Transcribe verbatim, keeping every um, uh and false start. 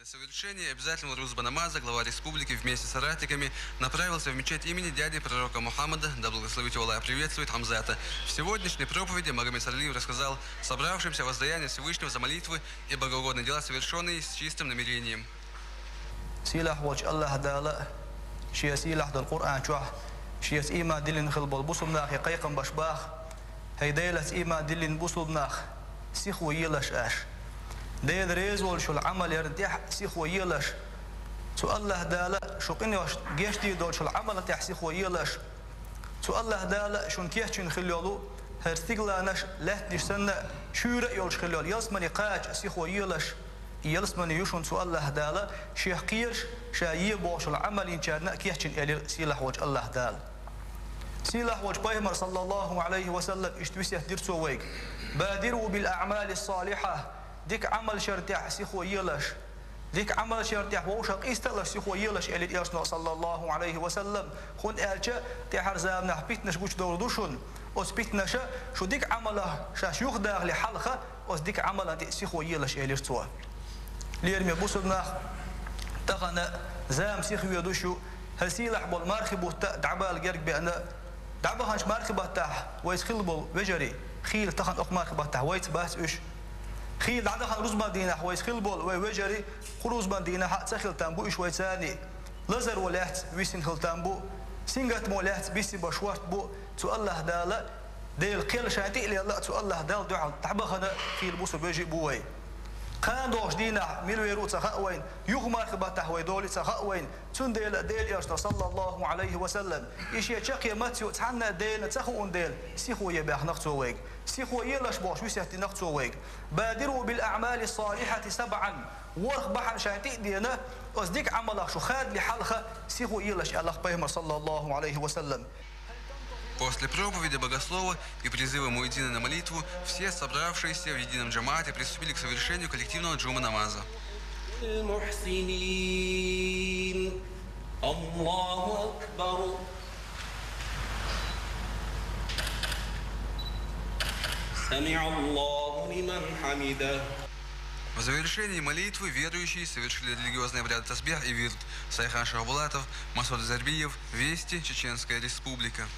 Для совершения обязательного рузба намаза глава республики вместе с соратниками направился в мечеть имени дяди пророка Мухаммада, да благословит его Аллах, приветствует Хамзата. В сегодняшней проповеди Магомед Саралиев рассказал собравшимся о воздаянии Всевышнего за молитвы и благоугодные дела, совершенные с чистым намерением. Сийлахь волчу Аллаха Дала шен сийлахь долу Къуръан чохь шеца ийман диллина хилла болу бусулба нахе кхайкхам беш баха: «ХӀей, Делаца ийман диллина бусулба нах, сихо елаш аша. Дела реза волчу Ӏамал ярна тӀехь сихо елаш. Цу Аллаха Дала шу къиношна гечдийр долчу Ӏамална тӀехь сихо елаш. Цу Аллаха Дала шуна кечйина хилла йолу хӀара стигланаш, лаьттанаш санна, шуьйра а йолуш хилла йолу ялсамане кхача сихо елаш. И ялсамане ю шуна цу Аллаха Дала шех кхоьруш, ша е бохучу Ӏамал йинчарна а кечйина», — элира сийлахь волчу Аллаха Дала. Сийлахь волчу пайхамар, саллаллаху алейхи ва саллам, иштта весет дира цо вайга: «Бадиру бил аъмали салихьа», дика Ӏамалшна тӀехь сихо елаш. Дика Ӏамалшна тӀехь вовшах къийсалаш сихо елаш, элира Элчано, саллаллаху алейхи ва саллам, хӀунда аьлча тӀаьхьара заманахь питанаш гучудовр ду шуна. Оцу питанаша шу дика Ӏамалах шаьш юхадахале хьалха, оцу дика Ӏамална тӀе сихо елаш, элира цо. Лераме бусулба нах, тахана зама сиха воьдуш ю, хӀара сийлахь болу мархи бутт а дӀабала герга беана. ДӀабаханчу мархи баттахь вайца хилла болу вежарий, хийла тахана окху мархи баттахь вайца бац уьш. Хийла дӀадахана рузбан дийнахь вайца хилла болу вай вежарий, кху рузбан дийнахь а ца хилла там бу уьш вайца царний. Лазаро лаьцна висина хилла там бу, сингаттамо лаьцна биссина бан шорта бу, цу Аллаха Дала, Делан кхел шайна тӀе а лелла, цу Аллаха Далла дуьхьал дӀабахана хийла бусулба вежарий а бу вай. Кхана догӀучу дийнахь мила вер ву ца хаьа вайна, юха мархи баттахь вай долий ца хаьа вайна, цундела Делан Элчано, саллаллаху алейхи ва саллам, и шен чаккхе маца ю цхьанна а Делан ца хууна дела, сихо е баьхнарг цо вайга. Сихо елаш бохуш весет динарг цо вайга. «Бадиру бил аъмали салихьати сабъан». ВорхӀ бахьана шайна тӀе а деана, оцу дика Ӏамалах шу хадале хьалха сихо елаш, аьлла пайхамар, саллаллаху алейхи ва саллам. После проповеди богослова и призыва муэдзина на молитву все собравшиеся в едином джамаате приступили к совершению коллективного джума намаза. المحسنين. الله أكبر. سمع الله لمن حمده. В завершении молитвы верующие совершили религиозные обряды тасбих и вирд. Сайхан Шахбулатов, Масуд Зарбиев, «Вести», Чеченская Республика.